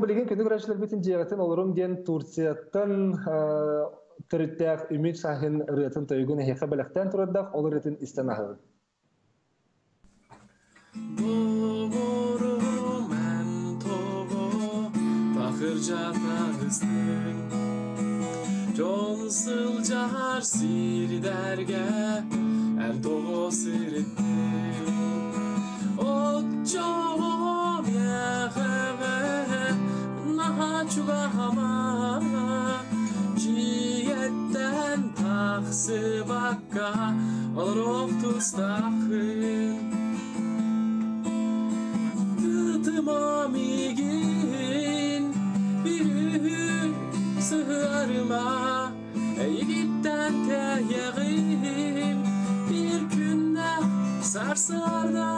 Билигин күнү көрөөччүлэрбитин дьиэҕитин олоруҥ диэн Турцияттан төрүттээх Үмит Шахин ырыатын тойугун эһиэхэ бэлэхтээн турардаах, ол ырыатын истэн аһыгын. Доҕорум эн тоҕо таһырдьа таҕыстыҥ? Дьон сылдьар сирдэргэ эн тоҕо сырыттыҥ? Оччоҕо миэхэҕэ наһаа чугаһама, дьиэттэн тахсыбакка олоруох тустааххын. Тытыма миигин, бүрүһүн сыһыарыма, эйигиттэн тэйэҕим. Биир күннээх сарсыарда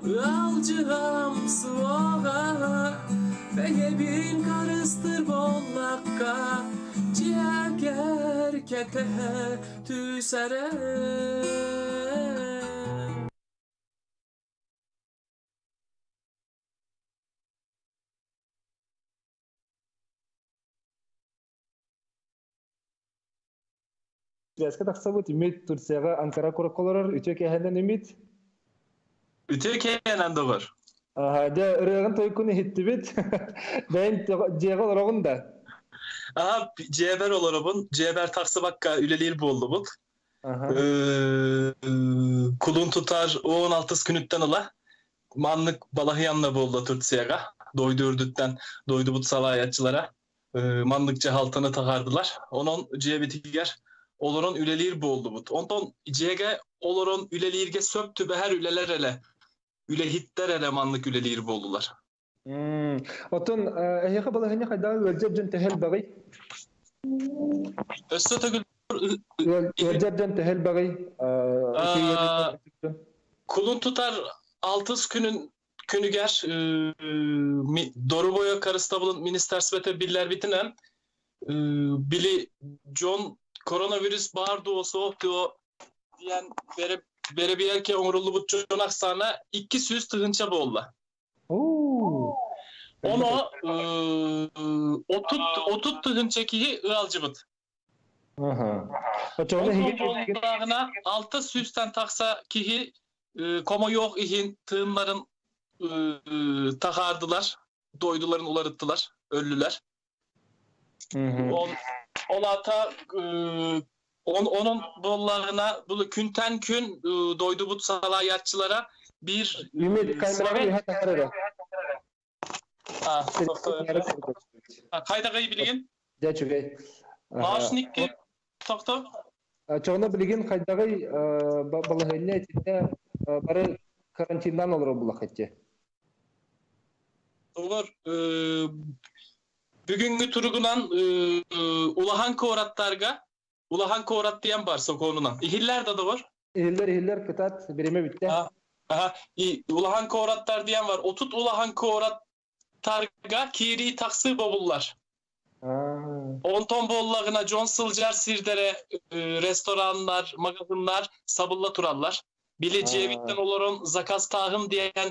ыалдьыһам суоҕа, бэйэбин харыстыр буоллахха, дьиэгэр кэтэһэ түс эрэ. Связка тахсабыт Үмит Турцияҕа Анкара куоракка олорор. Үтүө киэһэнэн Үмит. Үтүө киэһэнэн доҕор. Аха, дьэ ырыаҕын тойуккун иһиттибит. Бэйэҥ дьиэҕэ олороҕун да? Аха, дьиэбэр олоробун. Дьиэбэр тахсыбакка үлэлиир буоллубут. Кулун тутар 16 күнүттэн ыла маннык балаһыйанна буолла Турцияҕа. Дойду үрдүттэн дойдубут салайааччылара маннык дьаһалтаны таһаардылар. Онон дьиэбитигэр олорон үлэлиир буоллубут. Онтон дьиэгэ олорон үлэлииргэ сөп түбэһэр үлэлэр элэ, үлэһиттэр эрэ маннык үлэлиир буоллулар. Оттон эһиэхэ балаһыанньа хайдаҕый ыалдьар дьон төһө элбэҕий? Өссө төгүл Ыалдьар дьон төһө элбэҕий? Кулун тутар алтыс күнүн күнүгэр Доруобуйа харыстабылын министерствота биллэрбитинэн били дьон коронавирус баар дуо суох дуо диэн бэрэбиэркэ оҥоруллубут дьон ахсаана 200 тыһыынча буолла. Ону 30 тыһыынча киһи ыалдьыбыт. Онтон 600-тан тахса киһи комойуох иһин тыыннарын таһаардылар, дойдуларын уларыттылар, өллүлэр. Ол аата онон буоллаҕына бұл күнтэн күн дойдубут салайааччылара bir Ümit камераҕа таһар Хайдагай билигин? Дьэ үчүгэй. Наушникки тохто. Чоҕуна билигин хайдаҕый балаһыанньа итиннэ бары карантиннаан олорор булаххытчы. Олор бүгүҥҥү туругунан улахан куораттарга улахан куорат диэн бар сокуонунан. Иһиллэр да доҕор? Иһиллэр иһиллэр кытаат бириэмэ бүттэ. Улахан куораттар диэн бар. 30 улахан куораттарга киирии тахсыы бобуллар. Онтон буоллаҕына дьон сылдьар сирдэрэ рестораннар, магазиннар сабылла тураллар. Били дьиэбиттэн олорон заказтааһын диэн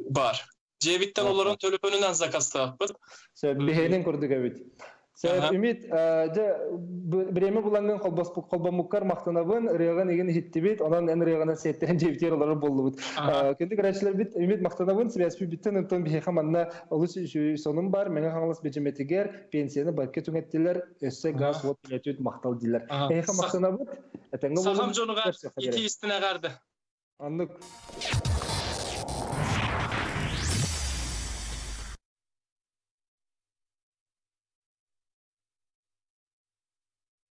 бар. Дьиэбиттэн олорон төлөпүөнүнэн заказтаахпыт. Сөп, биһиэнин курдук эбит. Сөп, Үмит, дьэ, бириэмэ булаҥҥын холбоммуккар махтанабын, ырыаҕын игин иһиттибит, онон эн ырыаҕынан сиэттэрэн дьиэбитигэр олорор буоллубут. Күндү көрөөччүлэрбит, Үмит махтанабын, связьпит бүттэн, онтон биһиэхэ манна олус сонун бар, Мэҥэ Хаҥалас бэдьимэтигэр пенсияны барка түҥэттилэр, өссө газ уот үлэтүт махтал дииллэр. Эһиэхэ махтанабыт, этэҥҥэ Сахам дьонугар ити истинэ эҕэрдэ. Оннук.